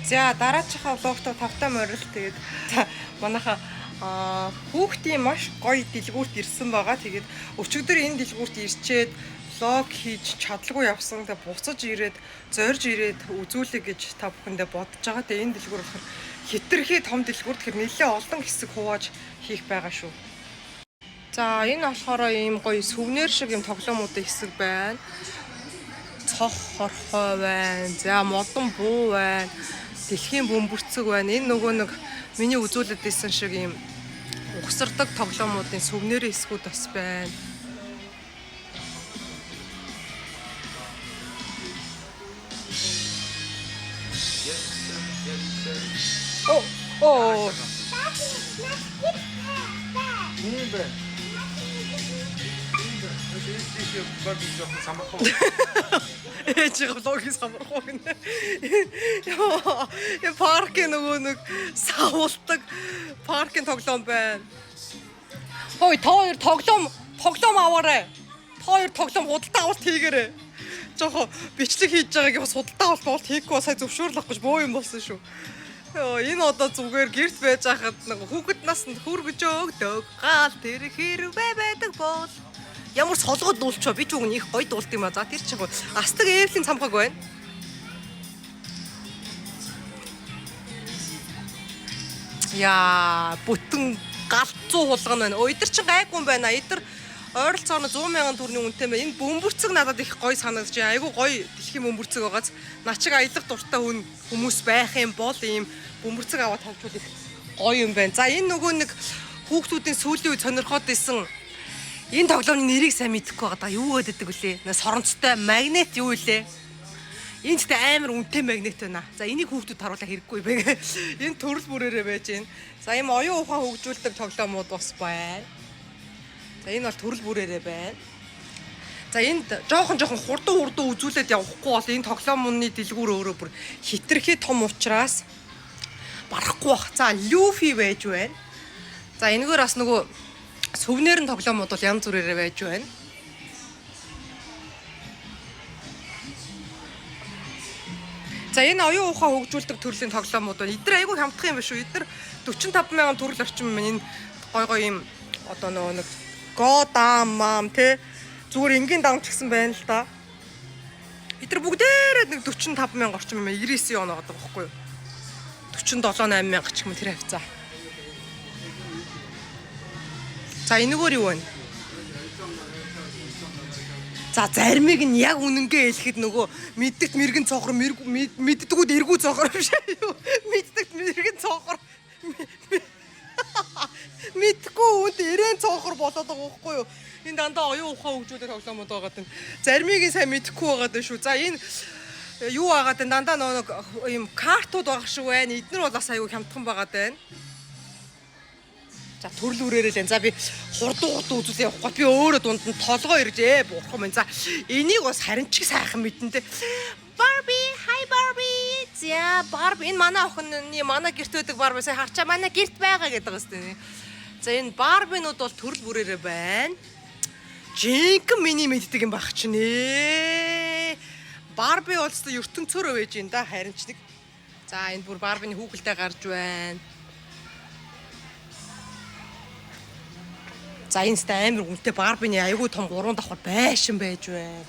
За, дараачихаа vlog тоо тавтай морил. Тэгээд за, манайха хүүхдийн маш гоё дэлгүүрт ирсэн байгаа. Тэгээд өчигдөр энэ дэлгүүрт ирчээд vlog хийж чадалгүй явсан. Тэгээд буцаж ирээд зорж ирээд үзүүлэх гэж та бүхэндээ бодож байгаа. Тэгээд энэ дэлгүүр болохоор хэтэрхий том дэлгүүр. Тэгэхээр нэлээ олон хэсэг хувааж хийх байгаа шүү. За, энэ болохоор ийм гоё сувнер шиг юм тоглоомуудын хэсэг байна. Цох хорхой байна. За, модон буу байна. Дэлхийн бөмбөрцөг байна. Энэ нөгөө нэг миний үзүүлэлт исэн шиг ийм угсардаг тоглоомуудын сувнерийн хэсгүүд бас байна. Yes sir, yes sir. Оо оо. Тийм байна. Тийм байна. Ээж vlog жоохон самархуу. Ээж vlog ийг самархуу гинэ. Яа, паркийн нөгөө нэг савуулдаг паркийн тоглоом байна. Хой, та хоёр тоглоом аваарай. Та хоёр тоглоом худалдаа авалт хийгээрэй. Жохо бичлэг хийж байгааг бас худалдаа авалт болт хийхгүй сая зөвшөөрлөх гэж боо юм болсон шүү. Йоо, энэ одоо зүгээр гэрт байж хахад нэг хүүхэд наснд хүргэж өгдөг гал тэр хэрвээ байдаг бол ямар солгоод дуулчаа би ч үгүй их гоё дуулд юм а. За, тэр чинь астаг Эвлийн цамхаг байна. Яа, бүтэн галзуу хулган байна. Өө, эдэр чинь гайгүй юм байна. Эдэр ойролцоогоо 100 мянган төгрөгийн үнэтэй байна. Энэ бөмбөрцөг надад их гоё санагдаж байна. Айгүй гоё дэлхийн бөмбөрцөг байгааз. Начиг аялах дуртай хүн хүмүүс байх юм бол ийм бөмбөрцөг аваад тавьчвал их гоё юм байна. За, энэ нөгөө нэг хүүхдүүдийн сүүлийн үед сонирхоод исэн энэ тоглоомны нэрийг сайн мэдэхгүй байгаа даа. Юу гэдэг вүлээ? Нэ соронцтой магнит юу вүлээ? Энэ ч амар үнэтэй магнит байна. За, энийг хүүхдүүд харуулах хэрэггүй бэ. Энэ төрөл бүрээрээ байж байна. За, ийм оюун ухаан хөгжүүлдэг тоглоомууд бас байна. За, энэ бол төрөл бүрээрээ байна. За, энд жоохон жоохон хурдан хурдан үзүүлээд явахгүй бол энэ тоглоомны дэлгүүр өөрөө бүр хитрхи том учраас барахгүй бах. За, Люфи байж байна. За, энэгээр бас нөгөө сувнерын тоглоомууд бол янз бүрээрээ байж байна. За, энэ оюун ухаан хөгжүүлдэг төрлийн тоглоомууд байна. Эдгээр айгүй хямдхан юм биш үү? Эдгээр 45 мянган төрөл орчим юм. Энэ гой гой юм одоо нөгөө нэг го дам мам те зүгээр энгийн дам ч гэсэн байна л да. Эдгээр бүгдээрээ нэг 45 мянга орчим юм. 99 он байгаа байхгүй юу? 47 8 мянга ч юм тэр хавцаа. За, энэгээр юу вэ? За, заримыг нь яг үнэнгээ хэлэхэд нөгөө мэддэгт мэрэгэн цоохор мэддэггүүд эргүү цоохор биш юу? Мэддэгт мэрэгэн цоохор мэдхгүй үнд эрээн цоохор болоод байгаа байхгүй юу? Энэ дандаа оюун ухаан хөгжүүлэх тоглоомод байгаа юм. Заримыг нь сайн мэдэхгүй байгаа даа шүү. За, энэ юу агаад энэ дандаа нөгөө нэг ийм картууд байгаа шиг байна. Эднэр бол бас аюу хямдхан байгаа даа. За, төрөл үрээрээ л энэ. За, би хурдан хурдан үзүүлээ явахгүй. Би өөрөө дунд нь толгой ирж бурхан минь. За, энийг бас харин ч сайхан мэдэн тэ. Barbie, hi Barbie. За, Barbie энэ манай охины манай гэрт байдаг Barbie сая харчаа манай гэрт байгаа гэдэг бас тийм. За, энэ Barbie-нууд бол төрөл бүрээрээ байна. Жинхэнэ миний мэддэг юм баг чинь ээ. Barbie бол өстө ертөнцөөрөө байж ин да харин ч нэг. За, энэ бүр Barbie-ны хүүхэлдэй гарч байна. За, энэ сте амар үнэтэй Барбины айгүй том гурван давхар байшин байж байна.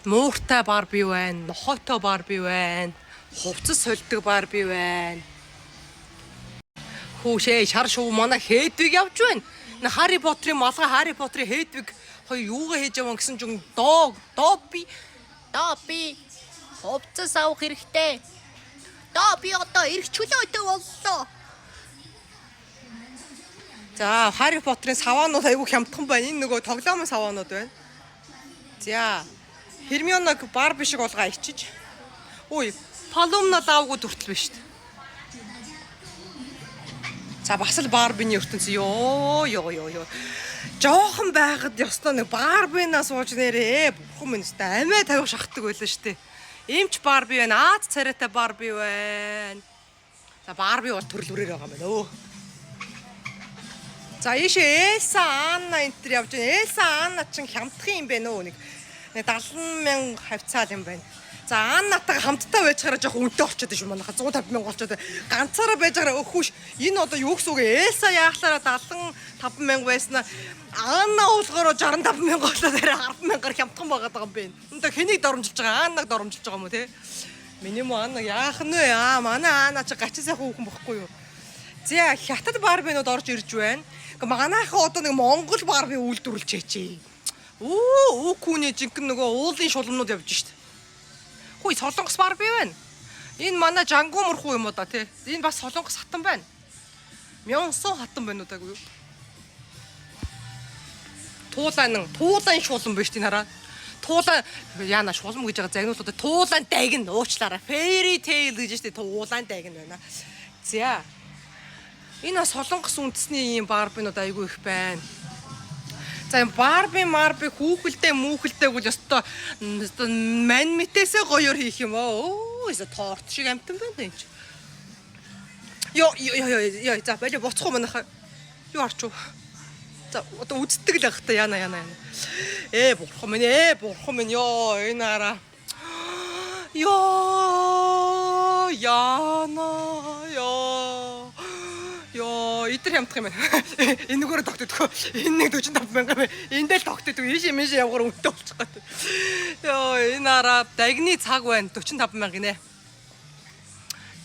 Мууртай Барби байна, нохойтой Барби байна, хувцас сольдог Барби байна. Хүүшээ шар шуу манай Хедвиг явж байна. Нэ Харри Поттерын малгай Харри Поттерын Хедвиг хоёр юугаа хийж явсан гэсэн чинь дог Добби Добби хувцас авах хэрэгтэй. Добби одоо эрх чөлөөтэй боллоо. За, Харри Поттерын саваанууд айгүй хямдхан байна. Энэ нөгөө тоглоомын саваанууд байна. За, Хермионаг Барби шиг болгоо ичиж. Үй, Палумна лавгүй дүртэл биш үү? За, бас л Барбины ертөнц ёо ёо ёо ёо. Жоохон байхад ёстой нэг Барбинаа сууж нэрээ бурхан минь өстой амиа тавих шахдаг байлаа штэ. Эмч Барби байна, Аз царайтай Барби байна. За, Барби бол төрөл бүрээр байгаа юм байна өө. За, ийшээ Элса, Анна энэ төр явж байна. Элса, Анна чинь хямдхан юм байна өө нэг. Нэг 70 мянга хавцаал юм байна. За Аннатайгаа хамтдаа байж хараа жоох үнэтэй болчиход шүү манайха 150 мянга болчиход ганцаараа байж хараа өхүүш энэ одоо юу гэсэн үг вэ? Элса яахлаараа 75 мянга байснаа Анна уулгаараа 65 мянга болоод арай 10 мянгаар хямдхан байгаад байгаа юм бэ. Энтэй хэнийг доромжилж байгаа? Аннаг доромжилж байгаа юм уу те? Миний мó Анна яах нь вэ? Аа манай Анна чи гачин сайхан хүүхэн бохгүй юу? За хятад барбинууд орж ирж байна. Гэхдээ манайхан одоо нэг Монгол барби үйлдвэрлэжээ. Үү хүүний жинхэнэ нөгөө уулын шулмнууд явж штт. Хүй солонгос барби байна. Энэ манай жангуумөрхүү юм уу да тий. Энэ бас солонгос хатан байна. Мянсан хатан байна уу даагүй юу? Туулайн туулайн шулам биш тийм хараа. Туулайн яана шулам гэж байгаа загнуулууд туулайн дайг нь уучлаарай. Fairy tale гэж штэ туулайн дайг нь байна. За. Энэ бас солонгос үндэсний ийм барбинууд айгүй их байна. За энэ барби марби хүүхэлдэй хүүхэлдэйг бол ёстой ёстой мань мэтээсээ гоёор хийх юм оо. Өө ёстой торт шиг амтан байна энэ чи. Йо йо йо йо за болио буцах уу манайхаа. Юу арч уу? За одоо үздэг л байх та яана яана яана. Ээ бурхан минь бурхан минь ёо энэ араа. Ёо яана ёо. Ёо идэр хямдах юм байна. Энэгээр тогтдоггүй. Энэ нэг 45 мянган байна. Эндээ л тогтдоггүй. Ийш юм ийш явгаар үнэтэй болчих гээд. Ёо энэ араа дагны цаг байна 45 мянга гинэ.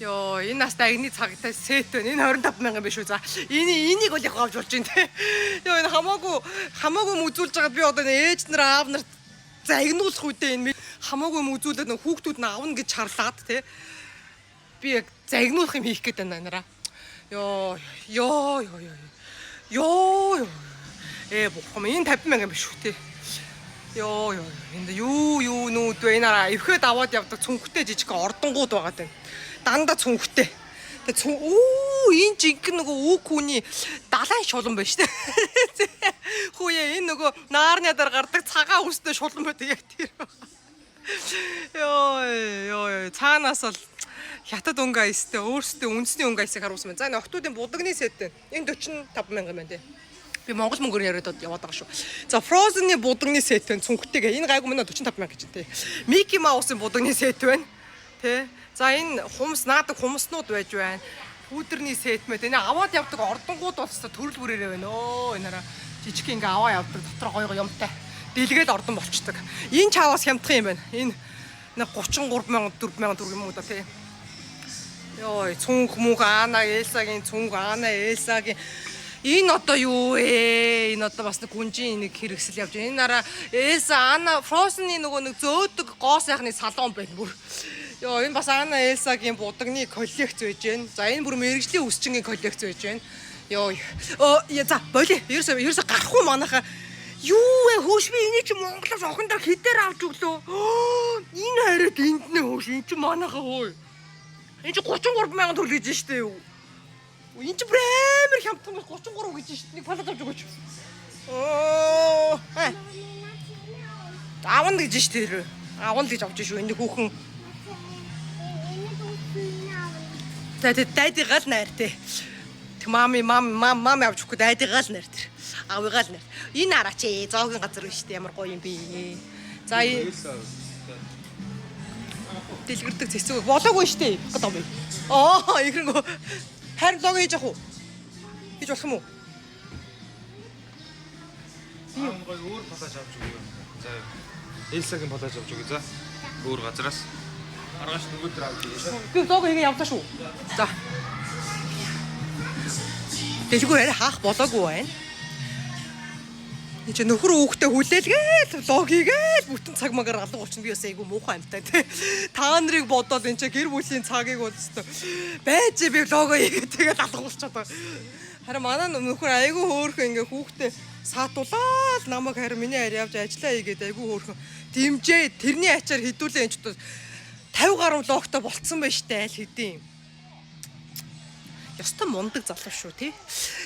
Йоо, энэ нас дагны цагтай сет байна. Энэ 25 мянган биш үү? За, энэ энийг бол яг авч болж байна те. Йоо, энэ хамаагүй хамаагүй юм үзүүлж байгаад би одоо энэ ээж нар аав нарт загнуулах үедээ энэ хамаагүй юм үзүүлээд нөх хүүхдүүд нь авна гэж шарлаад те. Би яг загнуулах юм хийх гээд байна нараа. Йоо, ёо, ёо, ёо. Ёо, ёо. Ээ, бурхан минь энэ 50 мянган биш үү те. Йоо ёо энд юу юу нүүд вэ? Энэ араа эвхэд аваад явдаг цүнхтэй жижиг ордонгууд байгаа даа. Дандаа цүнхтэй. Тэгээ цүн үү энэ жинхэнэ нөгөө үг хүний далайн шулан байна шүү дээ. Хүүе энэ нөгөө наарны дээр гардаг цагаан үстэй шулан байдаг яг тэр байна. Йоо ёо цаанаас бол хятад өнгө айстай өөрсдөө үндэсний өнгө айсыг харуулсан байна. За энэ охтуудын будагны сет байна. Энэ 45 мянган байна тий. Би монгол мөнгөөр яриад яваад байгаа шүү. За Frozen-ы будагны сет байна. Цүнхтэйгээ. Энэ гайгүй мөн 45 мянга гэж тий. Mickey Mouse-ын будагны сет байна. Тэ. За энэ хумс наадаг хумснууд байж байна. Пүүдэрний сет мэт. Энэ аваад явдаг ордонгууд болсон төрөл бүрээрээ байна. Өө энэ араа жижиг ингээ аваа явдаг дотор гоё гоё юмтай. Дэлгээд ордон болчдөг. Энэ чаваас хямдхан юм байна. Энэ нэг 33 мянга 4 мянга төгрөг юм уу да тий. Йой, цүнх мөнх Ана Элсагийн цүнх, Ана Элсагийн энэ одоо юу вэ? Энэ одоо бас нэг гүнжийн нэг хэрэгсэл явж байна. Энэ араа Элса Ана Frozen-ы нөгөө нэг зөөдөг гоо сайхны салон байна бүр. Йоо, энэ бас Ана Элсагийн будагны коллекц байж байна. За энэ бүр мэрэгжлийн үсчингийн коллекц байж байна. Йоо. Оо, за, боли. Ерөөсөө ерөөсөө гарахгүй манайхаа. Юу вэ? Хөөш би энийг чи Монголоос охин дээр хідээр авч өглөө. Энэ хараад энд нэ хөөш. Энэ чи манайхаа хөөе. Энэ чи 33 мянган төгрөг гэж штэ юу? Энэ чи бүр амар хямдхан байх 33 гэж штэ. Нэг палат авч өгөөч. Оо. Аавна гэж штэ тэр. Аавна гэж авч шүү. Энэ хүүхэн. За тэ дайдыгаа л найр тэ. Тэг мами мам мам мам авч өгөхгүй дайдыгаа л найр тэр. Аавыгаа л найр. Энэ араач ээ зоогийн газар биш штэ ямар гоё юм бэ. За энэ дэлгэрдэг цэцэг болоогүй штэ гэдэг юм. Аа ихрэнгөө харин лого хийж явах уу? Хийж болох юм уу? Би гоё өөр палаж авч өгье. За. Элсагийн палаж авч өгье за. Өөр газараас. Маргааш нөгөө төр авч өгье. Би лого хийгээ явлаа шүү. За. Дэлгүүр арай хаах болоогүй байна. Энд чи нөхөр хүүхдээ хүлээлгээл лог хийгээл бүтэн цаг магаар алга болчихно. Би бас айгүй муухай амьтай тий. Та нарыг бодоод энэ чи гэр бүлийн цагийг бол өстө байж би лого хийгээ тэгээд алга болчиход байгаа. Харин манай нөхөр айгүй хөөрхөн ингээ хүүхдээ саатуулаад намайг харин миний харь явж ажиллаа хийгээд айгүй хөөрхөн дэмжээ тэрний ачаар хідүүлээ энэ ч одоо 50 гаруй логтой болцсон байж тээ аль хэдийн. Ёстой мундаг залуу шүү тий.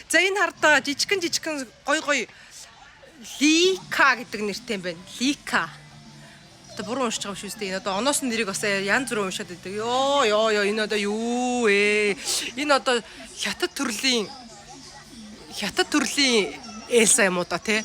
За энэ хардаа жижигхэн жижигхэн гой гой Лика гэдэг нэртэй юм байна. Лика. Одоо буруу уншиж байгаа юм шүү дээ. Энэ одоо оноос нь нэрийг бас янз бүр уншаад байдаг. Йоо ёо ёо энэ одоо юу вэ? Энэ одоо хятад төрлийн Элса юм уу да тий.